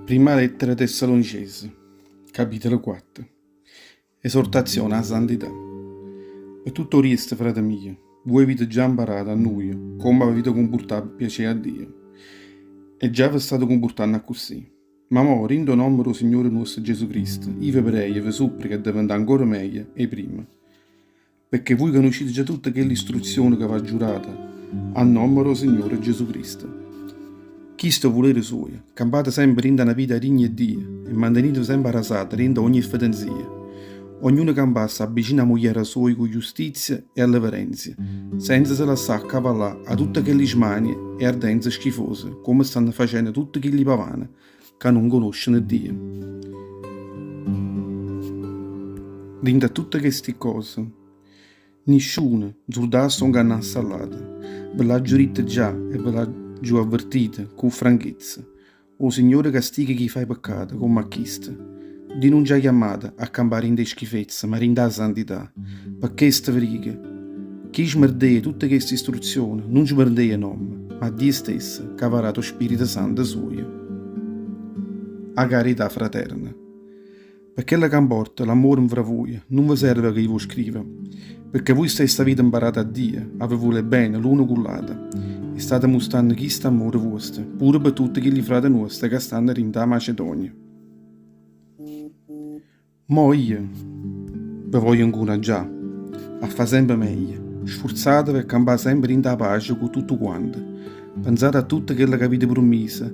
Primma lettera Tessalonicese, capitolo 4. Esortazione â santità. Pe tutto 'o riesto, frate mio, vuje avite già 'mparato 'a nuje comme v'avite cumpurtà pe piacé a Dio. E già ve state cumpurtanno accussì. Ma mo, dint' 'o nomme d' 'o Signore nuosto Gesù Cristo, io ve prejo e ve supplico 'e deventà ancora meglio 'e primma. Pecché vuje canuscite già tutte chelle istruzioni ca v'aggio dato a nomme d' 'o Signore Gesù Cristo. Chisto è 'o vulere suojo, campate sempe dint' 'a na vita digna 'e Dio e manteniteve sempe arrasate dint' 'a ogne fetenzia. Ognuno campasse abbicino 'a mugliera soja cu justizia e alleverenzia, senza se lassà accavallà 'a tutte chelli smanie e ardenze schifose comme stanno facenno tutte chilli pavane ca nun conosceno Dio. Dint' a tutte chesti cose, nisciuno nzurdasse o ngannasse a ll'ate. Ve l'aggio ditto già e ve l'aggio avvertito cu franchezza, 'o Signore castiga chi fa 'e peccate comm' a chiste. Dio nun ce ha chiammato a campà dint' 'e schifezze, ma dint' 'a santità. Pe chesto ve dico, chi smerdea tutte cheste istruzione nun smerdea n'ommo, ma Dio stesso ca v'ha dato 'o Spirito Santo suojo. A carità fraterna. Pe chello ca 'mporta, l'ammore nfra vuje, nun ve serve ca io v'o scrivo, pecché vuje stesse avite 'mparato 'a Dio a ve vulé bene l'uno cu ll'ato, e state mustanno chist'ammore vuosto pure pe tutte chilli frate nuoste ca stanno dint' 'a Macedonia. Mo io ve voglio 'ncuraggià a fà sempe meglio, sfurzateve 'e campà sempe dint' 'a pace cu tuttuquante, penzate a tutto chello c'avite prummiso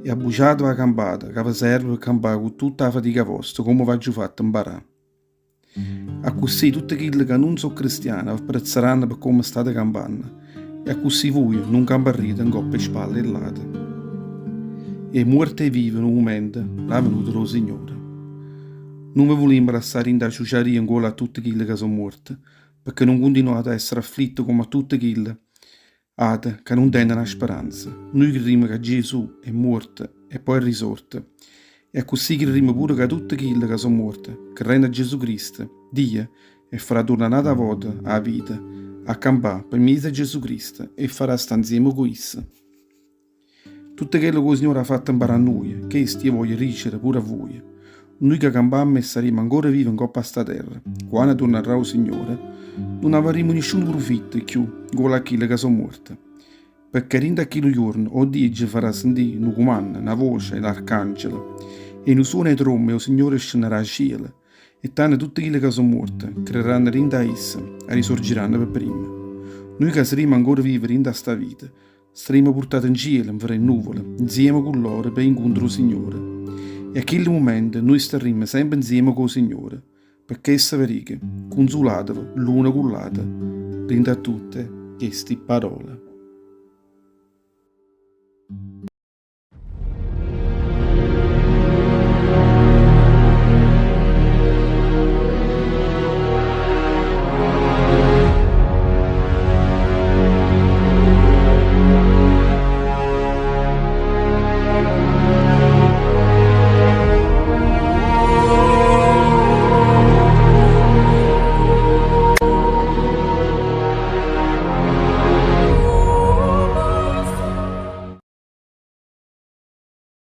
e abbuciateve 'a campata ca ve serve pe campà cu tutta 'a fatica vosta comme v'aggio fatto 'mparà. Accussì tutte chille ca nun so' cristiane v'apprezzaranno pe comme state campanno e accussì vuje nun camparrite 'ncopp' 'e spalle 'e ll'ate. 'E muorte e 'e vive 'nu mumento d' 'a venuta d' 'o Signore. Nun ve vulimmo lassà dint' 'a ciuciaria 'ncuollo a tutte chille ca so' muorte, pecché nun cuntinuate a essere afflitte comme a tutte chille ate ca nun teneno 'a speranza. Nuje credimmo ca Giesù è muorto e po' è risorto, e accussì credimmo pure ca tutte chille ca so' muorte, credenno a Giesù Cristo, Dio 'e farà turnà n'ata vota â vita, a campà pe miezo 'e Giesù Cristo e 'e farà stà 'nzieme cu isso. Tutto chello ca 'o Signore ha fatto 'mparà a nuje, chesto io voglio dicere pure a vuje. Nuje ca campammo e saremo ancora vive 'ncopp' a sta terra, quanno turnarrà 'o Signore, nun avarrimo nisciuno prufitto cchiù 'ncuollo a chille ca so' muorte. Pecché dint' a chillu juorno 'o Dio ce farà sentì nu cumanno, na voce 'e l'arcangelo e nu suono 'e tromma e 'o Signore scennerà 'a cielo E tanno tutte chille ca so' muorte, crerranno dint' 'a isso, e risorgiranno pe primma. Nuje ca saremo ancora vive dint' 'a sta vita, saremo purtate 'ncielo, 'nfra 'e nnuvole, 'nzieme cu lloro pe incontra 'o Signore. E a chillu mumento nuje starrimmo sempe 'nzieme cu 'o Signore. Pe chesto ve dico, cunzulateve l'uno cu ll'ato dint' 'a tutte chesti parole.